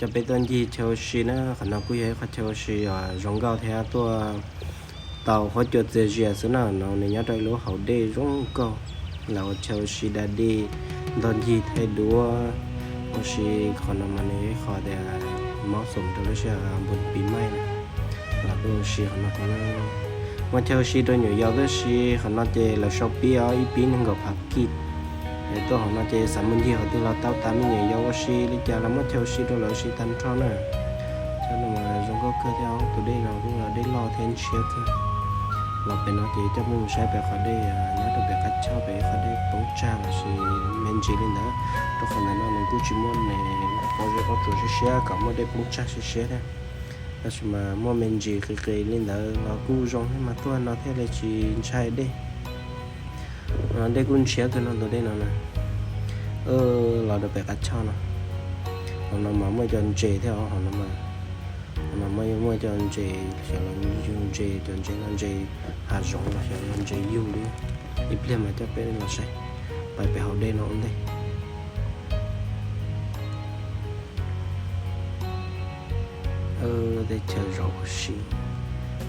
Cov peb tuaj ncig chaw ua si na, qhov no kuj yog ib qhov chaw ua si uas zoo nkauj thiab tuaj tau huab cua txias zias xwb na. No nws nyob rau ib lub hauv dej zoo nkauj, lawv ua chaw ua si da dej, ntog ncig thaij duab ua si. Qhov no mas nws yog ib qho tias mob xom rau lub sij hawm npun pis maij na, lawv kuj ua si qhov no. Muaj chaw ua si rau nyuam yaus tab sis qhov no ces lawv sau pib os, ib pib nees nkaum phav kis. Es tuaj hauv no ces xav mus ncig qhov twg los tau tas, me nyuam yaus ua si li cas los muaj chaw ua si rau lawv ua si tag nrho na. Chaw no mas zoo nkauj kawg thiab, tus dej no kuj yog dej loj thiab ntshiab kawg. Los pem no ces coj peb mus saib pem qhov dej nyob rau pem qab choj, pem ib qhov dej poob tsag los sis me ntsis li ntawd, rau qhov ntawm no nws kuj tsis muaj qhov zeb qhov tsuas siab siab kom muaj dej poob tsag siab siab thiab. Tab sis mas muaj me ntsis qis qis li ntawd los kuj zoo thiab mas tuaj no thiaj li tsis ntshai dej. Dej kuj ntshiab kawg no, tus dej no na. Los rau pem qab choj no, hauv no mas muaj cov ntses thiab os, hauv no mas, hauv no mas muaj cov ntses, xyov los yug ntses, cov ntses no ntses hav zoov los xyov los ntses yug li. Ib pliag mas coj peb los saib, pais pem hauv dej no ua ntej. Teb chaws zov huv si,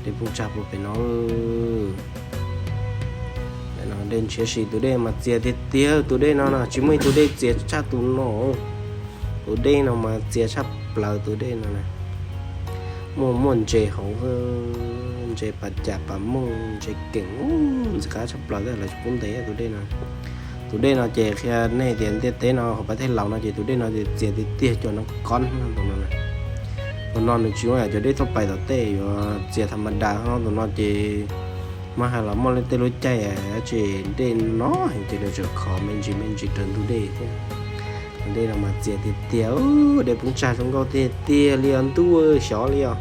dej poob tsag puag pem no. Dej ntshiab si, tus dej mas txias tiag tiag, tus dej no na tsis muaj ib tug dej txias tshaj tus no. Tus dej no mas txias tshaj plaws tus dej no na. Muaj muaj ntses hauv, ntses pas cas pas mooj, ntses keem, ntxim qab tshaj plaws thiab, lawv tsis pub ntes tus dej no. Tus dej no ces qhia nej tias ntiaj teb no hauv pas thej laus no ces tus dej no ces txias tiag tiag, cov no kob tus no na. Tus no nws tsis muaj yam cov dej tuaj pais tom tej yuav txias tham ma das ho, tus no ces mas hais los muaj tej lub caij dab tsi dej no heev ces lawv tseem khov me ntsis me ntsis raws ntug dej thiab. Tus dej no mas txias tiag tiag, dej poob tsag zoo nkauj tiag tiag li os ntuj, xyov li os.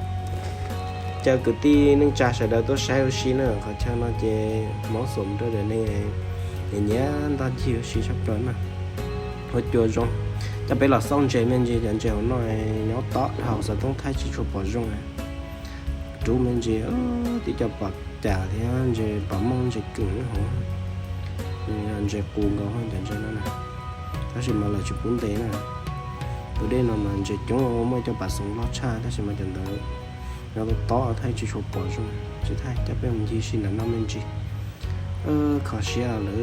Cov kwv tij neej tsa sawv daws tuaj saib ua si na, qhov chaw no ces mob xom rau daim neeg nyiam nyiam ntog ncig ua si tshaj plaws na. Huab cua zoo, coj peb los xauj ntses me ntsis, cov ntses hauv no nyob tob dhau xov tooj thaij tsis tshua pom zoo. Rub me ntsis, twb coj pom cas thiab, ntses pas mooj ntses keem hauv, ntses qus nkaus cov ntses no na. Tab sis mas lawv tsis pub ntes na. Tus dej no mas ntses coob, muaj cov pas xoov loj tshaj tab sis mas cov ntawd nyob tob tob thaij tsis tshua pom zoo, tsis thaij, coj peb mus ncig si ntawm no me ntsis. Kho siab lawm.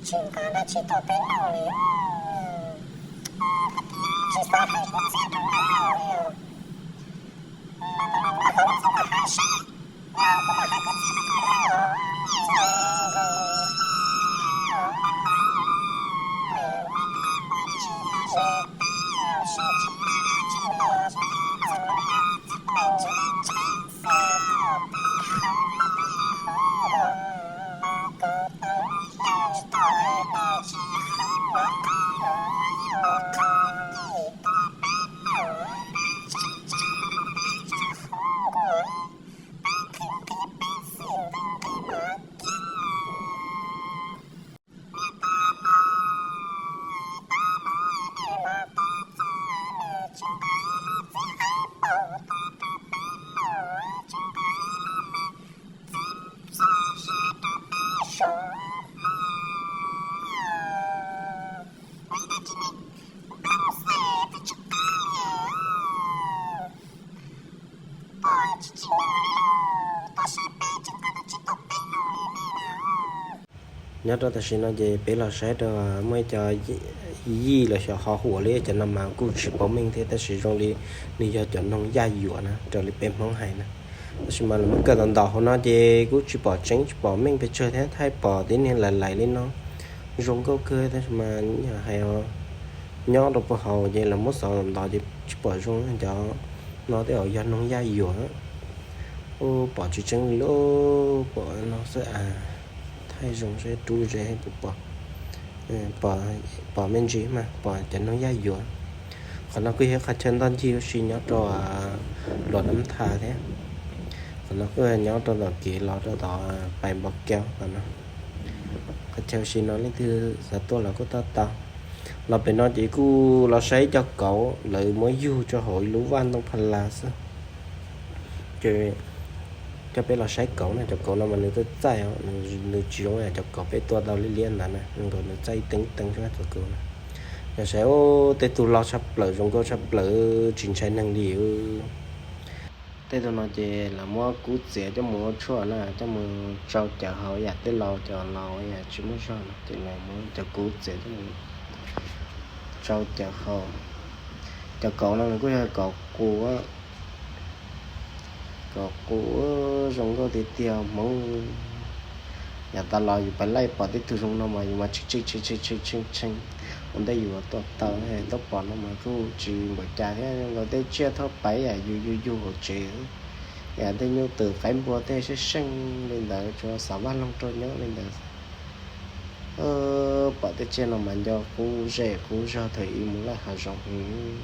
Tsis nqa dab tsi tau peb noj li. Tsis xav hais kuv txiaj rau noj li. Nyob rau tam sim no ces peb los saib rau muaj ib co yij los xyov ho hu ua li cas no mas kuj tsis paub meej thiab, tab sis zoo li nws yog cov noog yaj yuam na, raws li peb Hmoob hais na. Tab sis mas lawv muab kaw ntau ntau hauv no ces kuj tsis pom tseeb tsis pom meej pes tsawg thiab, thaij pom tib niag lais lais li no zoo nkauj kawg, tab sis mas hais nyob rau puag hauv ces lawv muab xov ntau ntau ces tsis pom zoo. Cov no tej zaum yog noog yaj yuam. Ub, pom tsis tseeb li lub, pom no xwb as. Thaij zoo saib rub ze puas pom. Pom me ntsis mas pom cov noog yaj yuam. Qhov no kuj yog qhov chaw ntoj ncig ua si nyob rau Luam Nab Thas thiab. Qhov no kuj nyob rau tom kev los rau tom Pais Npos Kaus qhov no. Qhov chaw ua si no leej twg xav tuaj los kuj tuaj tau. Los pem no ces kuj los saib cov kauv lawv muab yug rau hauv ib lub vaj ntoo pha las xwb. Ces coj peb los saib kauv na, cov kauv no mas nws txaij txaij os, nws tsis zoo cov kauv peb tua tau liab liab ntawd na, nws txaij teeb teeb xwb cov kauv na. Yog saib tej tug loj tshaj plaws zoo nkauj tshaj plaws tsis ntshai neeg li. Tej tug no ces lawv muab kub txiav coj mus ua tshuaj na, coj mus tsau cawv haus yam tej laus cov laus yam tsis muaj zog no ces lawv muab cov kub txiav coj mus tsau cawv haus. Cov kauv no nws kuj yog kauv qus, kauv qus zoo nkauj tiag tiag Hmoob. Yav tas los yus pais laij pom tej tug zoo no mas yus mas tshee tshee tshee tshee tshee tshee ua ntej yus tuaj tau, tuaj pom no mas kuj tsis npaum cas thiab, nkaus tej tsiaj thauj pais yam yus yug yug hauv tsev, yam tej nyuj twm qaib npua tej seej seej li ntawd, tsuas xav vaj loog rau nyob li ntawd. Pom tej tsiaj no mas nco qub zej qub zog thaum ub mus laij hav zoov heev,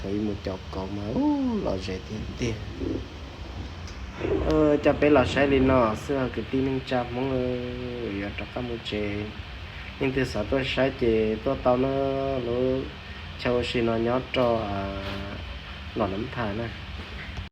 thaum ub mus caum kauv mas ub lom zem tiag tiag. Coj peb los saib li no xwb kwv tij neej tsa Hmoob, yuav rov qab mus tsev. Leej twg xav tuaj saib ces tuaj tau na. Lub chaw ua si no nyob rau Luam Nab Thas na.